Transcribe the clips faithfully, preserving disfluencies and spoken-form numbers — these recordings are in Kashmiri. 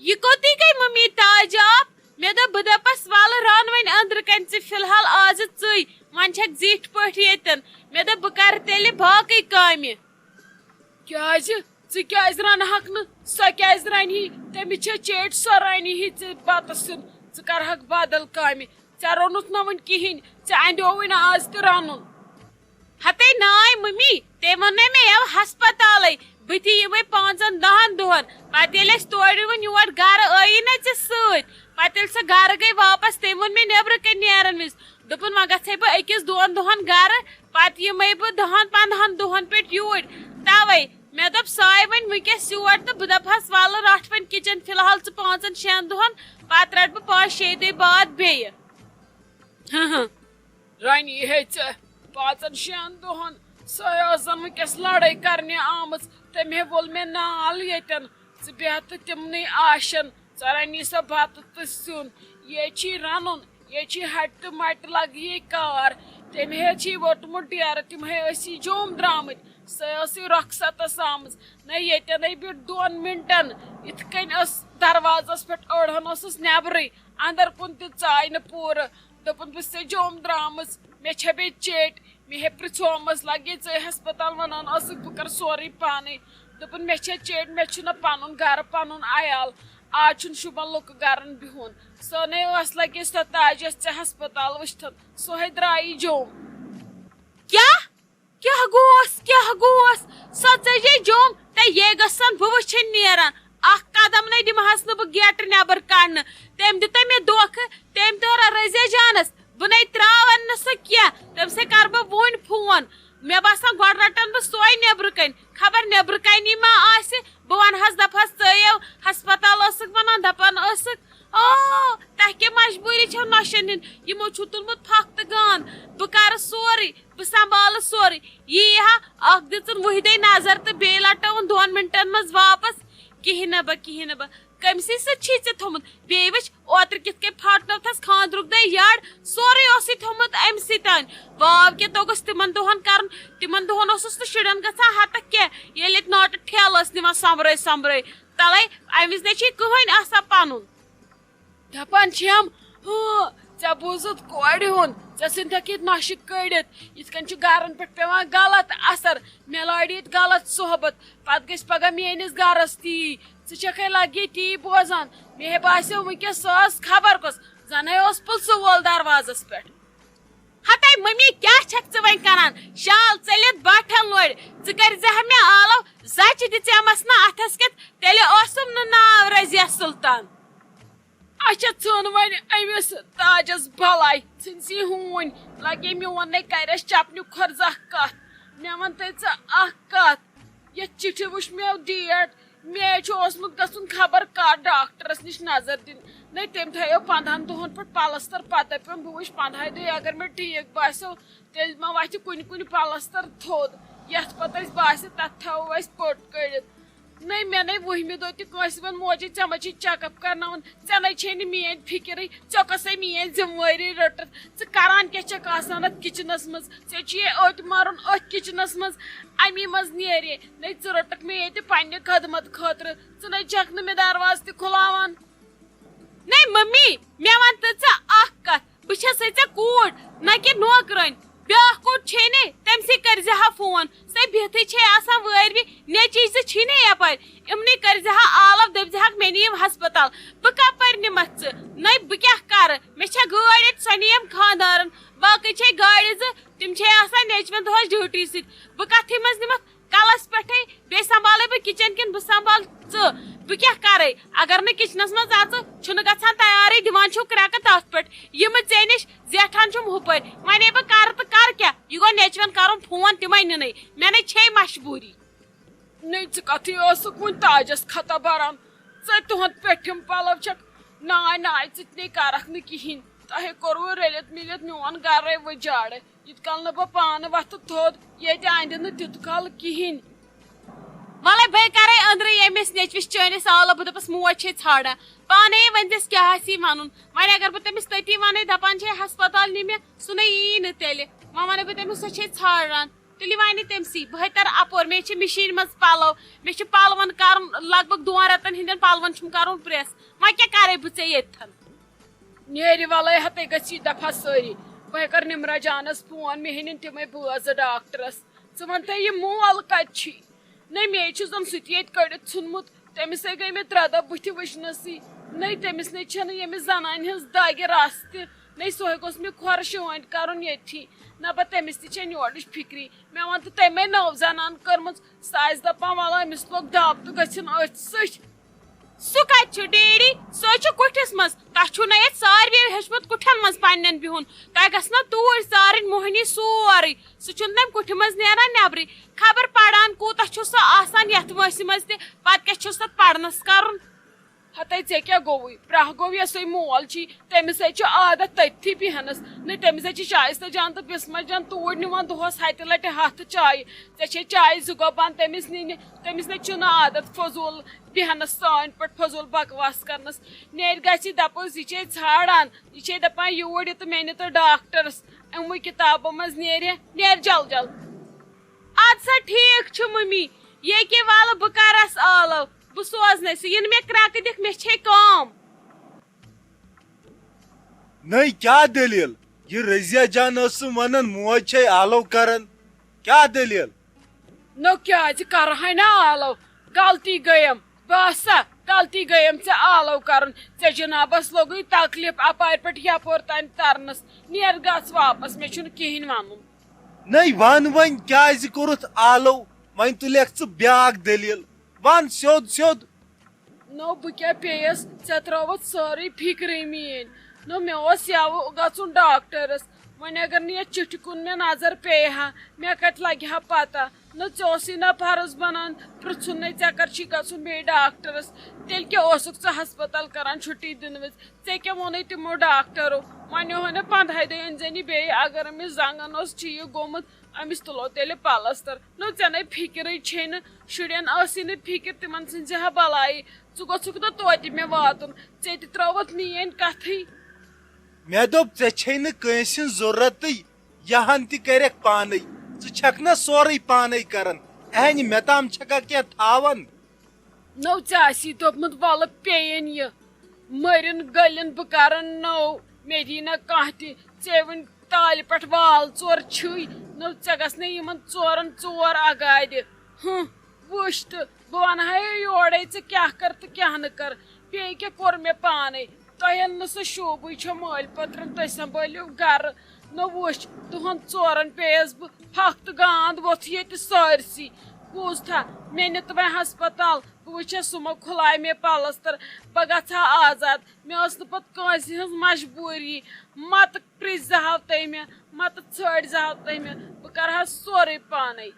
یہِ کوٚتٕے گٔے مٔمی تاج آپ؟ مےٚ دوٚپ، بہٕ دَپَس، وَلہٕ رَن وۄنۍ أنٛدرٕ کَنۍ ژٕ فی الحال آزٕ ژٕے، وۄنۍ چھَکھ زِٹھۍ پٲٹھۍ ییٚتٮ۪ن۔ مےٚ دوٚپ، بہٕ کَرٕ تیٚلہِ باقٕے کامہِ۔ کیٛازِ؟ ژٕ کیٛازِ رَنہٕ ہَکھ نہٕ؟ سۄ کیٛازِ رَنہِ ہی؟ تٔمِس چھےٚ چیٹۍ، سۄ رَنہِ ہی ژےٚ بَتَس سیُن۔ ژٕ کَرٕ ہَکھ بدل کامہِ۔ ژےٚ روٚنُتھ نہ وُنہِ کِہیٖنۍ، ژےٚ اَنٛدیووُے نہٕ آز تہِ رَنُن۔ ہتے ناے مٔمی، تٔمۍ ووٚن نَے مےٚ یَوٕ ہسپتالٕے، بہٕ تہِ یِمَے پانٛژَن دَہَن دۄہَن۔ پَتہٕ ییٚلہِ أسۍ تورٕ وۄنۍ یور گَرٕ ٲیی نہ ژےٚ سۭتۍ، پَتہٕ ییٚلہِ سۄ گَرٕ گٔے واپَس، تٔمۍ ووٚن مےٚ نیٚبرٕ کَنۍ نیرَن وِزِ، دوٚپُن، وۄنۍ گژھَے بہٕ أکِس دۄن دۄہَن گَرٕ، پَتہٕ یِمَے بہٕ دَہَن پنٛدہَن دۄہَن پٮ۪ٹھ یوٗرۍ۔ تَوَے مےٚ دوٚپ، سۄ آیہِ وۄنۍ وٕنکیٚس یور تہٕ بہٕ دَپہَس، وَلہٕ رَٹھ وۄنۍ کِچَن فی الحال ژٕ پانٛژَن شٮ۪ن دۄہَن، پَتہٕ رَٹہٕ بہٕ پانٛژھ شیٚیہِ دۄہہِ بعد بیٚیہِ۔ ہاں، ہاں۔ رانی ہے ژےٚ پانٛژن شٮ۪ن دۄہن۔ سۄے ٲس زن وٕنکیٚس لڑٲے کرنہِ آمٕژ۔ تٔمۍ ہے وول مےٚ نال ییٚتٮ۪ن، ژٕ بیٚہہ تہٕ تِمنٕے آشن۔ ژٕ رنی سا بتہٕ تہٕ سیُن۔ یے چھی رنُن، یے چھی ہٹہِ تہٕ مٹہِ لگہِ یے کار۔ تٔمۍ ہے چھی ووٚٹمُت ڈیرٕ، تِم ہے ٲسی جوٚم درامٕتۍ۔ سۄے ٲسٕے رۄخصتس آمٕژ۔ نہ ییٚتٮ۪ن ہے بیٖٹھ دۄن منٹن۔ یِتھ کٔنۍ ٲس دروازس پٮ۪ٹھ، أڑہن اوسُس نٮ۪برٕے، اندر کُن تہِ ژاے نہٕ پوٗرٕ۔ دوٚپُن، بہٕ چھسے جوٚم درٛامٕژ، مےٚ چھےٚ بیٚیہِ چیٚٹۍ۔ مےٚ ہے پرٛژھومَس، لگے ژٕ ہسپتال، وَنان ٲسٕکھ بہٕ کَرٕ سورُے پانَے۔ دوٚپُن، مےٚ چھےٚ چیٚٹۍ، مےٚ چھُنہٕ پَنُن گَرٕ، پَنُن عیال۔ آز چھُنہٕ شوٗبان لُکہٕ گَرَن بِہُن۔ سۄ نے ٲس لگے سۄ تاج، یۄس ژےٚ ہسپتال وٕچھتھَن، سۄ ہے درٛایی جوٚم۔ کیٛاہ؟ کیٛاہ گوس؟ کیٛاہ گوس؟ سۄ ژٔجے جوٚم تہٕ یے گٔژھن بہٕ وٕچھِنۍ نیران۔ اکھ قدم نے دِمہس نہٕ بہٕ گیٹہٕ نٮ۪بر کڑنہٕ۔ تٔمۍ دیُت مےٚ دھوکہٕ، تٔمۍ توٚر رضیہ جانس۔ بہٕ نے تراون نہٕ سُہ کینٛہہ۔ تٔمۍ سٕے کرٕ بہٕ وُنۍ فون۔ مےٚ باسان گۄڈٕ رٹن بہٕ سۄے نٮ۪برٕ کنۍ۔ خبر نٮ۪برٕ کنی ما آسہِ۔ بہٕ ونہس، دپہس، ژٕ یو ہسپتال ٲسٕکھ ونان، دپان ٲسٕکھ، او، تۄہہِ کیٛاہ مجبوٗری چھو نۄشن ہٕنٛدۍ؟ یِمو چھُ تُلمُت پھکھ تہٕ گان۔ بہٕ کرٕ سورُے۔ بہٕ سنبھالہٕ سورُے۔ یی ہا، اکھ دِژٕن وُہہِ دۄہہِ نظر تہٕ بیٚیہِ لٹٲوٕن دۄن منٹن منٛز واپس۔ کِہیٖنۍ نہ بہ، کِہیٖنۍ نہ بہ۔ کٔمۍ سٕے سۭتۍ چھُے ژےٚ تھوٚمُت؟ بیٚیہِ وٕچھ، اوترٕ کِتھ کٔنۍ پھاٹنٲوتھس خانٛدرُک دۄہ یڈ، سورُے اوسُے تھوٚمُت أمۍ سٕے تانۍ۔ واو کیٛاہ توٚگُس تِمن دۄہن کرُن؟ تِمن دۄہن اوسُس نہٕ شُرٮ۪ن گژھان ہتک کینٛہہ، ییٚلہِ ییٚتہِ ناٹہٕ ٹھیلہٕ ٲسۍ نِوان سۄمبرٲے سۄمبرٲے۔ تلے، امہِ وِزِ نے چھُے کٕہٕنۍ آسان پنُن۔ دپان چھِم، ہاں، ژےٚ بوٗزُتھ کورِ ہُنٛد، ژےٚ ژھٕنتھکھ ییٚتہِ نۄشہِ کٔڑِتھ۔ یِتھ کٔنۍ چھُ گرن پٮ۪ٹھ پٮ۪وان غلط اثر۔ مےٚ لارِ ییٚتہِ غلط صحبت، پتہٕ گژھِ پگاہ میٲنِس گرس تی۔ ژٕ چھکھے لگے تی بوزان۔ مےٚ ہے باسیو وٕنکیٚس سۄ ٲس خبر کۄس، زنے اوس پُلسہٕ وول دروازس پٮ۪ٹھ۔ ہتے ممی، کیٛاہ چھکھ ژٕ وۄنۍ کران؟ شال ژٔلِتھ بٹھن لورِ۔ ژٕ کٔرۍ زِ ہا مےٚ آلو، زچہِ دِژیمس نہٕ اتھس کٮ۪تھ، تیٚلہِ اوسُم نہٕ ناو رضیہ سلطان۔ اچھا، ژھٕن وۄنۍ أمِس تاجس بلاے، ژھٕن سی ہوٗنۍ۔ لگے میون نے کرٮ۪س چپنہِ کھۄر زکھ کتھ۔ مےٚ ون تہٕ ژٕ اکھ کتھ، یتھ چِٹھِ وٕچھ مےٚ ڈیٹ، مےٚ چھُ اوسمُت گژھُن خبر کتھ ڈاکٹرس نِش نظر دِنہِ۔ نے تٔمۍ تھایو پندہن دۄہن پٮ۪ٹھ پلستر، پتہٕ دپیوم بہٕ وٕچھ پندہاے دۄہہِ اگر مےٚ ٹھیٖک باسیو، تیٚلہِ ما وتھِ کُنہِ کُنہِ پلستر تھوٚد، یتھ پتہٕ اسہِ باسہِ تتھ تھاوو أسۍ پٔٹ کٔڑِتھ۔ نٔے مےٚ نٔے وُہمہِ دۄہ تہِ کٲنٛسہِ ووٚن، موجی، ژےٚ ما چھی check up کرناوُن؟ ژےٚ نَے چھے نہٕ میٛٲنۍ فِکرٕے، ژےٚ کۄسَے میٛٲنۍ ذمہٕ وٲری رٔٹٕتھ؟ ژٕ کران کیٛاہ چھَکھ آسان اَتھ کِچنَس منٛز؟ ژےٚ چھُے أتھۍ مَرُن أتھۍ کِچنَس منٛز، اَمی منٛز نیرے۔ نَے ژٕ رٔٹٕکھ مےٚ ییٚتہِ پنٛنہِ خدمت خٲطرٕ، ژٕ نَے چھَکھ نہٕ مےٚ دروازٕ تہِ کھُلاوان۔ نَے مٔمی، مےٚ وَن تہٕ ژٕ اَکھ کَتھ، بہٕ چھَسَے ژےٚ کوٗر، نہ کہِ نوکرٲنۍ۔ بیٛاکھ کوٚٹ چھے نے، تٔمۍ سٕے کٔرۍ زِ ہا فون۔ سۄ بِہتھٕے چھے آسان وٲرۍ وِ، نیٚچِی زٕ چھی نے یپٲرۍ۔ یِمنٕے کٔرۍ زِ ہا آلو، دٔپۍ زِ ہاکھ مےٚ نِیِو ہسپتال۔ بہٕ کپٲرۍ نِمتھ ژٕ؟ نٔے بہٕ کیٛاہ کرٕ؟ مےٚ چھےٚ گٲڑۍ اَتہِ، سۄ نِیَم خانٛدارن۔ باقٕے چھے گاڑِ زٕ، تِم چھے آسان نیٚچوٮ۪ن دۄہس ڈیوٹی سۭتۍ۔ بہٕ کتھٕے منٛز نِمتھ کلس پٮ۪ٹھے؟ بیٚیہِ سنبھالے بہٕ کِچن کِنہٕ بہٕ سنبھال ژٕ؟ بہٕ کیٛاہ کرے؟ اگر نہٕ کِچنس منٛز اژٕ، چھُنہٕ گژھان تیارٕے، دِوان چھِو کرٛٮ۪کہٕ تتھ پٮ۪ٹھ۔ یِمہٕ ژےٚ نِش زیٹھان چھُم ہُپٲرۍ۔ وۄنۍ ہے بہٕ کرٕ تہٕ کرٕ کیٛاہ؟ یہِ گوٚو نیٚچوٮ۪ن کرُن فون، تِمے نِنَے۔ مےٚ نے چھے مجبوٗری۔ نے ژٕ کتھٕے ٲسٕکھ وُنہِ تاجس خطا بران۔ ژےٚ تُہنٛد پیٚٹھِم پلو چھکھ۔ ناے ناے، ژٕ تہِ نے کرکھ نہٕ کِہیٖنۍ۔ تۄہے کوٚروٕ رٔلِتھ مِلِتھ میون گرے وٕجاڑ۔ ییٖتۍ کال نہٕ بہٕ پانہٕ وۄتھٕ تھوٚد، ییٚتہِ اندِ نہٕ تیُتھ کال کِہیٖنۍ۔ وَلَے بَے کَرَے أنٛدرٕ ییٚمِس نیٚچوِس چٲنِس آلہٕ، بہٕ دَپَس موج چھے ژھانٛڈان۔ پانَے ؤنۍزٮ۪س کیٛاہ آسہِ یہِ وَنُن۔ وۄنۍ اگر بہٕ تٔمِس تٔتی وَنَے، دَپان چھے ہسپتال نِمہِ، سُہ نَے یی نہٕ تیٚلہِ۔ وۄنۍ وَنَے بہٕ تٔمِس سۄ چھے ژھانٛڈان۔ تیٚلہِ وَنہِ تٔمسٕے، بہٕ ہے تَرٕ اَپور، مےٚ چھِ مِشیٖنہِ منٛز پَلو، مےٚ چھِ پَلوَن کَرُن، لگ بگ دۄن رٮ۪تَن ہٕنٛدٮ۪ن پَلوَن چھُم کَرُن پرٛٮ۪س، وۄنۍ کیٛاہ کَرَے بہٕ ژےٚ ییٚتھَن؟ نیرِ وَلَے ہَتَے گٔژھۍ یہِ دَفعہ سٲری۔ بہٕ ہے کَرٕ نِمرا جانَس فون، مےٚ ہیٚنِن تِمَے بٲژٕ ڈاکٹرَس۔ ژٕ وَن تہٕ یہِ مول کَتہِ چھی؟ نہ مے چھُ زَن سُہ تہِ ییٚتہِ کٔڑِتھ ژھُنمُت، تٔمِس ہے گٔے مےٚ ترٛےٚ دۄہ بٕتھِ وٕچھنَسٕے۔ نَے تٔمِس نَے چھَنہٕ ییٚمِس زَنانہِ ہٕنٛز دَگہِ رَژھ تہِ، نَے سُہ ہے گوٚژھ مےٚ کھۄرٕ شٲنٛٹۍ کَرُن ییٚتھی۔ نَبہ تٔمِس تہِ چھےٚ نیورٕچ فِکری۔ مےٚ وَن تہٕ تٔمۍ مَے نٔو زَنان کٔرمٕژ، سُہ آسہِ دَپان وَلہٕ أمِس لوٚگ دَب تہٕ گٔژھِن أتھۍ سۭتۍ۔ سُہ کَتہِ چھُ ڈیڈی؟ سُہ ہے چھُ کُٹھِس منٛز۔ تۄہہِ چھُو نہ ییٚتہِ ساروِیو ہیوٚچھمُت کُٹھٮ۪ن منٛز پنٛنٮ۪ن بِہُن۔ تۄہہِ گژھِ نہ توٗرۍ ژارٕنۍ موہنی سورُے۔ سُہ چھُنہٕ تَمہِ کُٹھِ منٛز نیران نٮ۪برٕے۔ خبر پَران کوٗتاہ چھُ سُہ آسان یَتھ وٲنٛسہِ منٛز تہِ، پَتہٕ کیٛاہ چھُس تَتھ پَرنَس کَرُن؟ ہتے ژےٚ کیٛاہ گوٚوُے؟ پرٛاہ گوٚو یَسٕے مول چھی، تٔمِس ہے چھُ عادت تٔتھی بیٚہنَس۔ نہٕ تٔمِس ہے چھِ شایستہ جان تہٕ بِسمہ جان توٗرۍ نِوان دۄہَس ہَتہِ لَٹہِ ہَتھ چایہِ۔ ژےٚ چھے چایہِ زٕ گۄبان تٔمِس نِنہِ۔ تٔمِس نَے چھُنہٕ عادت فضوٗل بیٚہنَس سٲنۍ پٲٹھۍ فضوٗل بکواس کرنَس۔ نیرِ گژھِ دَپوس، یہِ چھے ژھانڈان، یہِ چھے دَپان یوٗرۍ یہِ تہٕ مےٚ نہِ تہٕ ڈاکٹرس۔ یِموٕے کِتابو منٛز نیرِ، نیرِ جل جل۔ اَدٕ سا ٹھیٖک چھُ مٔمی، ییٚکے وَلہٕ بہٕ کرس آلو، بہٕ سوزنَے سُہ، یِنہٕ مےٚ کرٛٮ۪کہٕ دِکھ، مےٚ چھے کٲم۔ نٔے کیٛاہ دٔلیٖل؟ یہِ رضیہ جان ٲسٕم وَنان موج چھے آلو کران، کیٛاہ دٔلیٖل؟ نو کیٛازِ کرہے نہ آلو؟ غلطی گٔیم۔ باسا غلطی گٔیم ژےٚ آلو کرُن۔ ژےٚ جنابس لوٚگُے تکلیف اپارِ پٮ۪ٹھ یپور تام ترنس۔ نیر گژھ واپس، مےٚ چھُنہٕ کِہیٖنۍ ونُن۔ نٔے ون وۄنۍ کیٛازِ کوٚرُتھ آلو؟ وۄنۍ تُلکھ ژٕ بیاکھ دٔلیٖل۔ ون سیوٚد سیوٚد۔ نو بہٕ کیٛاہ پیٚیَس، ژےٚ ترٲوٕتھ سٲرٕے فِکرٕے میٛٲنۍ۔ نو مےٚ اوس یَوٕ گژھُن ڈاکٹرَس، وۄنۍ اگر نہٕ یَتھ چِٹھِ کُن مےٚ نظر پیٚیہِ ہا، مےٚ کَتہِ لَگہِ ہا پَتہ؟ نو ژےٚ اوسُے نہ فرض بَنان پرٛژھُن نَے ژےٚ کَر چھی گژھُن بیٚیہِ ڈاکٹرَس؟ تیٚلہِ کیٛاہ اوسُکھ ژٕ ہسپتال کَران چھُٹی دِنہٕ وِزِ؟ ژےٚ کیٛاہ ووٚنُے تِمو ڈاکٹرو؟ وۄنۍ یِہوٚے نہٕ پنٛدہَے دۄہہِ أنۍ زٮ۪ن یہِ بیٚیہِ، اگر أمِس زنٛگَن اوس ٹھیٖک گوٚمُت، أمِس تُلو تیٚلہِ پلستر۔ نو ژےٚ نے فِکرٕے چھے نہٕ، شُرٮ۪ن ٲسٕے نہٕ فِکر، تِمن ژھٕنۍ زِ ہا بلایی۔ ژٕ گوٚژھُکھ نہ توتہِ مےٚ واتُن، ژےٚ تہِ ترٲوتھ میٲنۍ کتھٕے۔ مےٚ دوٚپ، ژےٚ چھے نہٕ کٲنٛسہِ ہٕنٛز ضروٗرتٕے، یہِ ہن تہِ کرکھ پانے۔ ژٕ چھکھ نہ سورُے پانے کران، اہنہِ مےٚ تام چھکھا کینٛہہ تھاوان؟ نو ژےٚ آسی دوٚپمُت، ولہٕ پیٚیِن یہِ، مٔرِن گٔلِن بہٕ کرن نو، مےٚ دی نہ کانٛہہ تہِ۔ ژےٚ وٕنۍ تالہِ پٮ۪ٹھ وال ژور چھُے، نو ژےٚ گژھنَے یِمن ژورن ژور اگادِ۔ ہُہ، وٕچھ تہٕ بہٕ وَنہٕ ہا یورَے ژٕ کیٛاہ کَر تہٕ کیٛاہ نہٕ کَر۔ بیٚیہِ کیٛاہ کوٚر مےٚ پانَے؟ تۄہہِ ییٚلہِ نہٕ سُہ شوٗبٕے چھو مٲلۍ پٔترَن، تُہۍ سنٛبھٲلِو گَرٕ۔ نہ وٕچھ، دۄہَن ژورَن پیٚیَس بہٕ پھَکھ تہٕ گانٛد وۄتھ ییٚتہِ سٲرسٕے۔ بوٗزتھا، مےٚ نہِ تہٕ وۄنۍ ہسپتال، بہٕ وٕچھِ ہا سُہ ما کھُلایہِ مےٚ پلستر، بہٕ گژھٕ ہا آزاد۔ مےٚ ٲس نہٕ پتہٕ کٲنٛسہِ ہٕنٛز مجبوٗری۔ متہٕ پرٛژھ زِ ہاو تُہۍ مےٚ، متہٕ ژھٲڑۍ زِ ہاو تُہۍ مےٚ، بہٕ کرٕ ہا سورُے پانے۔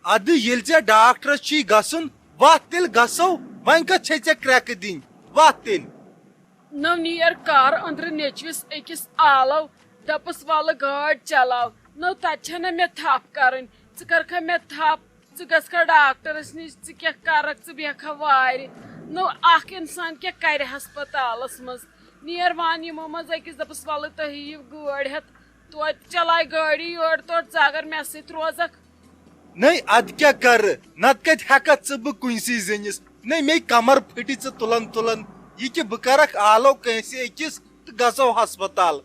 ادٕ ییٚلہِ ژےٚ ڈاکٹرس چھُے گژھُن، وتھ تیٚلہِ گژھو، وۄنۍ کتھ چھے ژےٚ کرٛٮ۪کہٕ دِنۍ؟ وتھ تیٚلہِ۔ نٔو نیر کار أنٛدرٕ نیٚچوِس أکِس آلو، دپس ولہٕ گٲڑۍ چلاو۔ نٔو تتہِ چھنہٕ مےٚ تھپھ کرٕنۍ، ژٕ کرکھا مےٚ تھپھ؟ ژٕ گژھکھا ڈاکٹرس نِش، ژٕ کیٛاہ کرکھ، ژٕ بیٚہکھا وارِ؟ نٔو اکھ انسان کیٛاہ کرِ ہسپتالس منٛز؟ نیر وان یِمو منٛز أکِس، دپس ولہٕ تُہۍ یِیِو گٲڑۍ ہٮ۪تھ، توتہِ چلاے گٲڑی یورٕ تورٕ، ژٕ اگر مےٚ سۭتۍ روزکھ۔ نٔے ادٕ کیٛاہ کرٕ؟ نتہٕ کتہِ ہٮ۪کتھ ژٕ بہٕ کُنسٕے زٔنِس؟ نٔے مے کمر پھٹہِ ژٕ تُلان تُلان۔ یہِ کہِ بہٕ کرکھ آلو کٲنٛسہِ أکِس تہٕ گژھو ہسپتال۔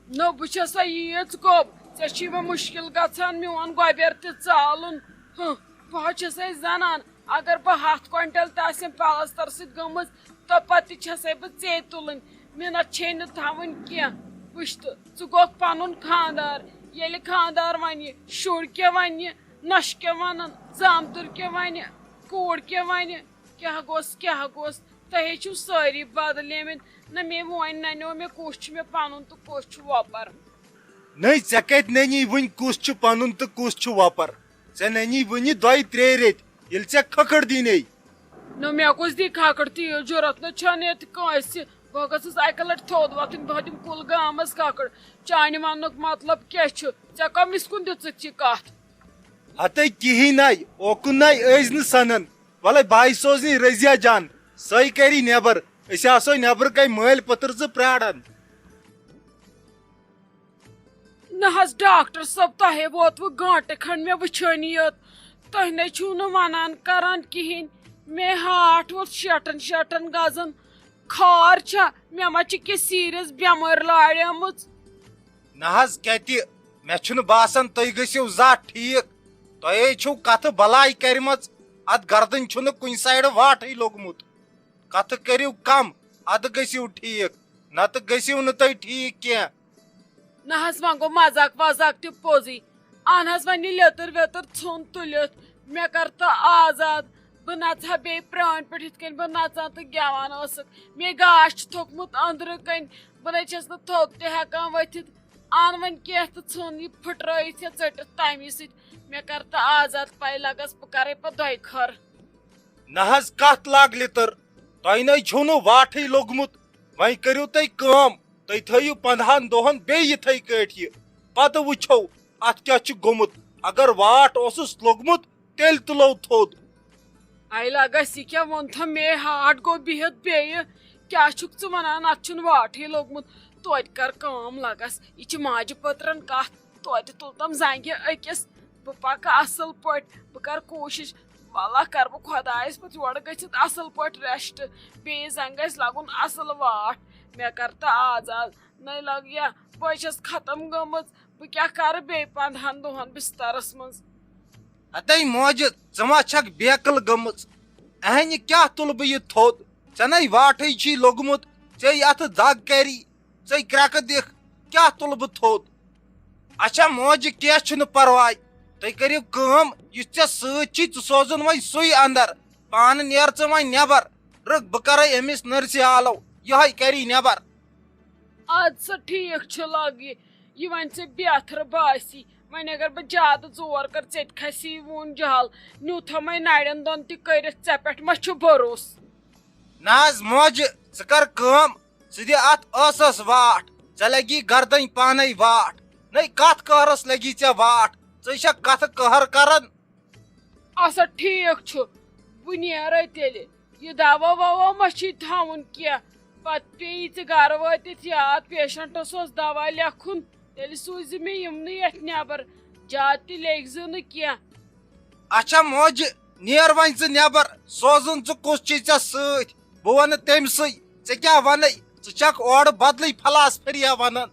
نو بہٕ چھسا ییٖژ گوٚب، ژےٚ چھُے وۄنۍ مُشکِل گژھان میون گۄبیر تہِ ژالُن۔ ہہ، بہٕ حظ چھسے زنان، اگر بہٕ ہتھ کوینٹل تہِ آسن پلستر سۭتۍ گٔمٕژ، تہٕ پتہٕ تہِ چھسے بہٕ ژے تُلٕنۍ۔ مےٚ نہ چھے نہٕ تھاوٕنۍ کینٛہہ۔ وٕچھ تہٕ، ژٕ گوکھ پنُن خاندار۔ ییٚلہِ خاندار ونہِ، شُر کیٛاہ ونہِ، نۄشہِ کیٛاہ ونن، زامتُر کیٛاہ ونہِ، کوٗر کیٛاہ ونہِ؟ کیٛاہ گوٚژھ، کیٛاہ گوٚژھ؟ تۄہے چھِو سٲری بدلیمٕتۍ۔ نہ مے وۄنۍ ننیو مےٚ کُس چھُ مےٚ پنُن تہٕ کُس چھُ وۄپر۔ نٔے، ژےٚ کتہِ ننی وُنہِ کُس چھُ پنُن تہٕ کُس چھُ وۄپر؟ ژےٚ ننی وُنہِ دۄیہِ ترٛیٚیہِ ریٚتۍ، ییٚلہِ ژےٚ کھکھٕر دی نے۔ نہ مےٚ کُس دی کھکھٕر؟ تیٖژ جُرت نہ چھنہٕ ییٚتہِ کٲنٛسہِ۔ بہٕ گٔژھٕس اکہِ لٹہِ تھوٚد وۄتھٕنۍ، بہٕ دِمہٕ کُل گامس کھکھٕر۔ چانہِ وننُک مطلب کیٛاہ چھُ؟ ژےٚ کٔمِس کُن دِژٕتھ یہِ کتھ؟ ہتے کِہیٖنۍ نَے، اوکُن نَے ٲسۍ نہٕ سنان۔ وَلَے بہٕ ہَے سوزنٕے رضیہ جان، سۄے کَری نٮ۪بر۔ أسۍ آسو نٮ۪برٕ کَنۍ مٲلۍ پٔتٕر زٕ پرٛاران۔ نہ حظ ڈاکٹر صٲب، تۄہے ووتوٕ گٲنٹہٕ کھنڈ مےٚ وٕچھٲنی یوت۔ تُہۍ نے چھِو نہٕ ونان کران کِہیٖنۍ۔ مےٚ ہاٹھ ووت شیٹن شیٹن گزن۔ خار چھا مےٚ ما چھِ کینٛہہ سیٖریس بٮ۪مٲرۍ لاریمٕژ؟ نہ حظ کتہِ، مےٚ چھُنہٕ باسان تُہۍ گٔژھِو زانٛہہ ٹھیٖک۔ تۄہے چھِو کتھٕ بلاے کرِمژ۔ اتھ گردنۍ چھُنہٕ کُنہِ سایڈٕ واٹھٕے لوٚگمُت۔ کتھٕ کٔرِو کم، ادٕ گٔژھِو ٹھیٖک، نتہٕ گٔژھِو نہٕ تُہۍ ٹھیٖک کینٛہہ۔ نہ حظ، وۄنۍ گوٚو مزاق وزاق تہِ پوٚزُے۔ اہن حظ، وۄنۍ یہِ لیٚتٕر ویٚتٕر ژھوٚن تُلِتھ، مےٚ کر تہٕ آزاد۔ بہٕ نژٕ ہا بیٚیہِ پرٛانۍ پٲٹھۍ، یِتھ کٔنۍ بہٕ نژان تہٕ گٮ۪وان ٲسٕکھ۔ مےٚ گاش چھُ تھوٚکمُت أنٛدرٕ کَنۍ، بہٕ نَے چھَس نہٕ تھوٚد تہِ ہٮ۪کان ؤتھِتھ۔ اَن وۄنۍ کینٛہہ تہٕ ژھٕن یہِ پھٕٹرٲیِتھ یا ژٔٹِتھ تَمی سۭتۍ۔ مےٚ کر تہٕ آزاد، پَے لَگَس بہٕ کَرَے پَتہٕ دۄیہِ خٲر۔ نہ حظ، کتھ لاگ لِتٕر؟ تۄہہِ نے چھُو نہٕ واٹھٕے لوٚگمُت۔ وۄنۍ کٔرِو تُہۍ کٲم، تُہۍ تھٲیِو پنٛدہن دۄہن بیٚیہِ یِتھَے کٲٹھۍ یہِ۔ پتہٕ وٕچھو اتھ کیٛاہ چھُ گوٚمُت۔ اگر واٹھ اوسُس لوٚگمُت، تیٚلہِ تُلو تھوٚد۔ اے لگس، یہِ کیٛاہ ووٚن تھم مے ہاٹھ گوٚو بِہِتھ بیٚیہِ؟ کیٛاہ چھُکھ ژٕ ونان؟ اتھ چھُنہٕ واٹھٕے لوٚگمُت۔ توتہِ کر کٲم لگس، یہِ چھِ ماجہِ پٔترن کتھ۔ توتہِ تُل تم زنگہِ أکِس۔ بہٕ پکہٕ اصل پٲٹھۍ، بہٕ کرٕ کوٗشش۔ واللہ کرٕ بہٕ خۄدایس پتہٕ یورٕ گٔژھِتھ اصل پٲٹھۍ rest۔ بیٚیہِ زنگہِ گژھِ لگُن اصل واٹھ۔ مےٚ کر تہٕ آز آز۔ نَے لَگ یا بہٕ چھَس ختم گٔمٕژ۔ بہٕ کیٛاہ کَرٕ بیٚیہِ پنٛدہَن دۄہَن بِستَرَس منٛز؟ ہتے موجہِ، ژٕ ما چھَکھ بیکٕل گٔمٕژ؟ اہنہِ کیٛاہ تُلہٕ بہٕ یہِ تھوٚد؟ ژےٚ نَے واٹھٕے چھی لوٚگمُت، ژےٚ یَتھ دَگ کَری، ژےٚ کرٛٮ۪کہٕ دِکھ، کیٛاہ تُلہٕ بہٕ تھوٚد؟ اچھا موجہِ، کینٛہہ چھُنہٕ پَرواے، تُہۍ کٔرِو کٲم، یُس ژےٚ سۭتۍ چھی، ژٕ سوزُن وۄنۍ سُے اَندَر، پانہٕ نیر ژٕ وۄنۍ نٮ۪بَر۔ رُک، بہٕ کَرَے أمِس نٔرسہِ آلو، یِہوٚے کَری نٮ۪بَر۔ اَدٕ سا ٹھیٖک چھُ، لاگ یہِ، یہِ وۄنۍ ژےٚ بیتھر باسی۔ وۄنۍ اگر بہٕ زیادٕ زور کر، ژےٚ تہِ کھسی وُن جہل۔ نیوٗتھا مے نرٮ۪ن دۄن تہِ کٔرِتھ، ژےٚ پٮ۪ٹھ ما چھُ بھروسہٕ؟ نہ حظ موجہِ، ژٕ کر کٲم، ژٕ دِ اتھ ٲسس واٹھ، ژےٚ لگی گردنۍ پانے واٹھ۔ نَے کتھ قہرس لگی ژےٚ واٹھ، ژٕ چھکھ کتھٕ قہر کران۔ اچھا ٹھیٖک چھُ، بہٕ نیرے تیٚلہِ۔ یہِ دوا ووا ما چھُے تھاوُن کینٛہہ؟ پتہٕ پیٚیی ژےٚ گرٕ وٲتِتھ یاد، پیشنٹس اوس دوا لیکھُن، تیٚلہِ سوٗزِ مےٚ یِمنٕے یتھ نٮ۪بر، زیادٕ تہِ لیکھزِ نہٕ کینٛہہ۔ اچھا موجہِ، نیر وۄنۍ ژٕ نٮ۪بر، سوزُن ژٕ کُس چھُے ژےٚ سۭتۍ؟ بہٕ ونہٕ تٔمۍ سٕے، ژےٚ کیٛاہ ونَے؟ ژٕ چھکھ اورٕ بدلٕے فلاسفریا ونان۔